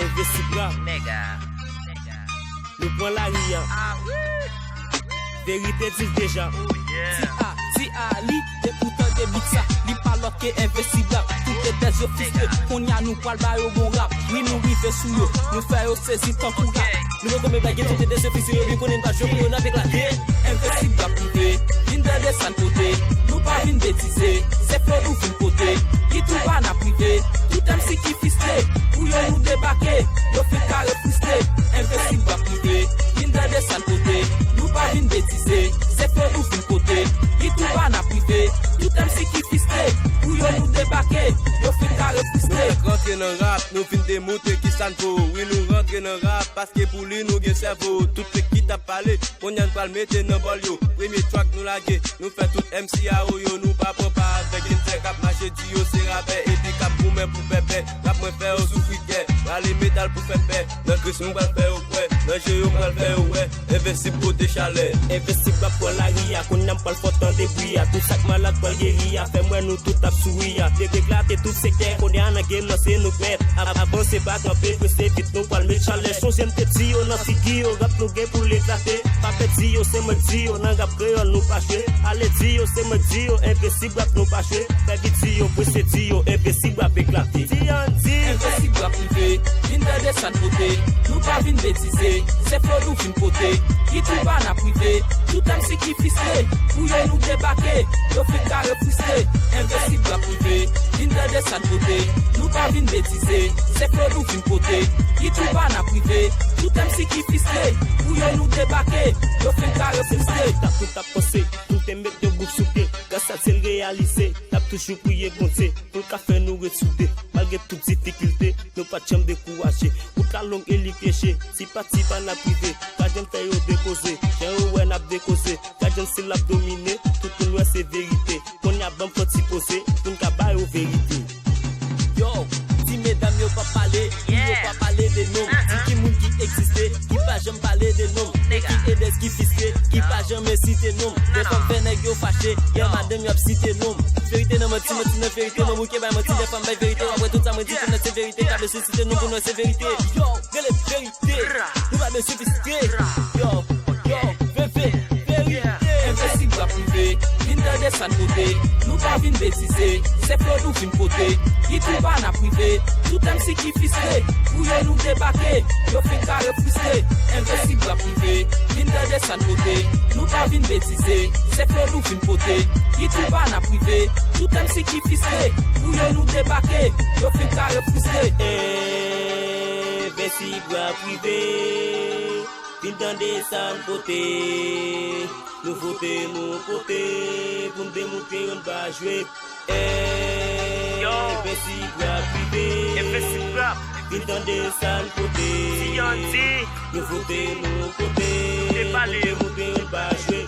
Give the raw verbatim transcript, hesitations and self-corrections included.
Envesib Rap. Nèg a. Nou pran lari a. Ah wi. Verite di l deja. Oh yeah. Ti a, ti a, li te pou tande bit sa. Li pa lòt ke Envesib Rap. Tout tèt yo fiske. Kounye a nou pral ba yo bon rap. Wi, nou rive sou yo. Nou fè yo sezi tankou rat. Nou rekonmen bagay tout tèt yo fiske. Yo vin konnen n pa jwe pou yo n ap eklate. Envesib Rap rive. Vin tande sa n pote. Nou pa vin betize. Se flo nou vin pote. Ki tou ba n ap rive. Tout M C ki fiske. Pou yo nou debake. Yo fin kare friske. Envesib Rap rive. Vin tande sa n pote. Nou pa vin betize. Se flo nou vin pote. Ki tou ba n ap rive. Tout M C ki fiske. Pou yo nou debake. Yo fin kare friske. Nou fèk rantre nan rap, nou vin demontre kisa n vo. Wi, nou rantre nan rap, paske pou li nou gen sèvo. Tout fake ki t ap pale, kounye a n pral mete nan bòl yo. Premye track nou lage, nou fè tout M C a oyo. Nou pa pran pa avèk gen nèg k ap mache di yo se rapè, epi k ap goumen pou pèpè. Rap mwen fè yo soufri kè, rale medal pou fè pè. Nan Kris nou pral fè yo kwè, nan je yo pral fè yo wè. Envesib pote chalè. Envesib ap pran lari a, kounye a m pral fè w tande bri a. Tout sa k malad pral geri a, fè m wè nou tout ap souri a. Te deklate tout sektè, kounye a nan game nan se nou k mèt. Ap avanse pa kanpe, prese vit nou pral met chalè. Sonje m te di yo nan figi yo, rap nou gen pou l eklate. Pa pèdi yo, se mwen k di yo, nan rap kreyòl nou pa jwe. Ale di yo, se mwen k di yo, Envesib Rap nou pa jwe. Fè vit di yo, prese di yo, Envesib Rap eklate. Di an di. Envesib Rap rive, vin tande sa n pote. Nou pa vin betize, se flo nou vin pote. Ki tou ba n ap rive, tout M C ki fiske. Pou yo nou debake, yo fin kare friske. Envesib Rap rive, vin tande sa n pote. Nou pa vin betize, se flo nou vin pote. Ki tou ba n ap rive, tout M C ki fiske. Pou yo nou debake, yo fin kare friske. Sa tout ap panse, nou te met yon gwoup sou pye. Gras a Dye l reyalize, n ap toujou priye Bondye pou l ka fè nou ret soude. Malgre tout difikilte, nou pa t janm dekouraje. Wout la long e li pyeje, ti pa ti pa n ap rive. Pa janm fè yo depoze, jan yo wè n ap dekoze. Gad jan stil ap domine, tout moun wè se verite. Kounye a ban m fè ti poze, pou n ka ba yo verite. Yo, di medam yo pa pale, wi yo pa pale de nonm. Di ki moun ki egziste, ki pa janm pale de nonm. E ki edèz ki fiske, ki pa janm site nonm. Defwa m fè nèg yo fache, yè madanm yo ap site nonm. Verite nan manti, manti nan verite, manm ou ki bay manti, defwa m bay verite. W ap wè tout sa mwen di, tout nèt se verite, ka blese site nonm pou nou wè se verite. Yo, rele verite, nou pa bezwen fiske. Yo, yo, veve, verite. Envesib Rap rive, vin tande sa n pote. Nou pa vin betize, se flo nou vin pote. Ki tou ba n ap rive, tout M C ki fiske. Pou yo nou debake, yo fin kare friske. Envesib Rap rive, vin tande sa n pote. Nou pa vin betize, se flo nou vin pote. Ki tou ba n ap rive, tout M C ki fiske. Pou yo nou debake, yo fin kare friske. Envesib Rap rive, vin tande sa n pote. Nouvote nou pote, pou n demontre yo n pa jwe. Yo. Envesib Rap rive. Envesib Rap. Vin tande sa n pote. Ti Andy. Nouvote nou pote. Te pale. Pou n demontre yo n pa jwe.